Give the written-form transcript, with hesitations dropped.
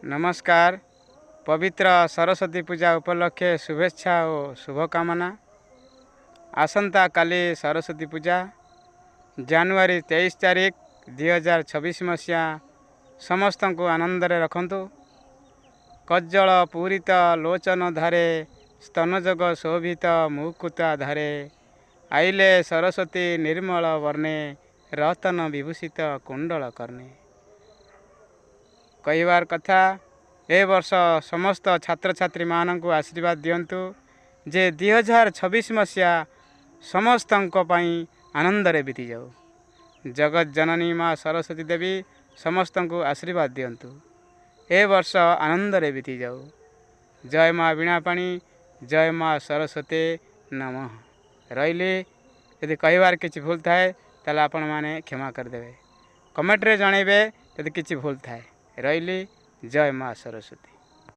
ନମସ୍କାର। ପବିତ୍ର ସରସ୍ୱତୀ ପୂଜା ଉପଲକ୍ଷେ ଶୁଭେଚ୍ଛା ଓ ଶୁଭକାମନା। ଆସନ୍ତାକାଲି ସରସ୍ୱତୀ ପୂଜା, ଜାନୁଆରୀ 23 ତାରିଖ 2026 ମସିହା। ସମସ୍ତଙ୍କୁ ଆନନ୍ଦରେ ରଖନ୍ତୁ। କଜ୍ଜଳ ପୂରିତ ଲୋଚନ ଧାରେ, ସ୍ତନଯୋଗ ଶୋଭିତ ମୁକୁତା ଧାରେ, ଆଇଲେ ସରସ୍ୱତୀ ନିର୍ମଳ ବର୍ଣ୍ଣେ, ରତନ ବିଭୂଷିତ କୁଣ୍ଡଳ କର୍ଣ୍ଣେ। କହିବାର କଥା, ଏ ବର୍ଷ ସମସ୍ତ ଛାତ୍ରଛାତ୍ରୀମାନଙ୍କୁ ଆଶୀର୍ବାଦ ଦିଅନ୍ତୁ ଯେ 2026 ମସିହା ସମସ୍ତଙ୍କ ପାଇଁ ଆନନ୍ଦରେ ବିତିଯାଉ। ଜଗତ ଜନନୀ ମା ସରସ୍ୱତୀ ଦେବୀ ସମସ୍ତଙ୍କୁ ଆଶୀର୍ବାଦ ଦିଅନ୍ତୁ, ଏ ବର୍ଷ ଆନନ୍ଦରେ ବିତିଯାଉ। ଜୟ ମା ବୀଣାପାଣି, ଜୟ ମା ସରସ୍ୱତୀ ନମଃ। ରହିଲି। ଯଦି କହିବାର କିଛି ଭୁଲ ଥାଏ, ତାହେଲେ ଆପଣମାନେ କ୍ଷମା କରିଦେବେ। କମେଣ୍ଟରେ ଜଣାଇବେ ଯଦି କିଛି ଭୁଲ ଥାଏ। ରହିଲି, ଜୟ ମା ସରସ୍ୱତୀ।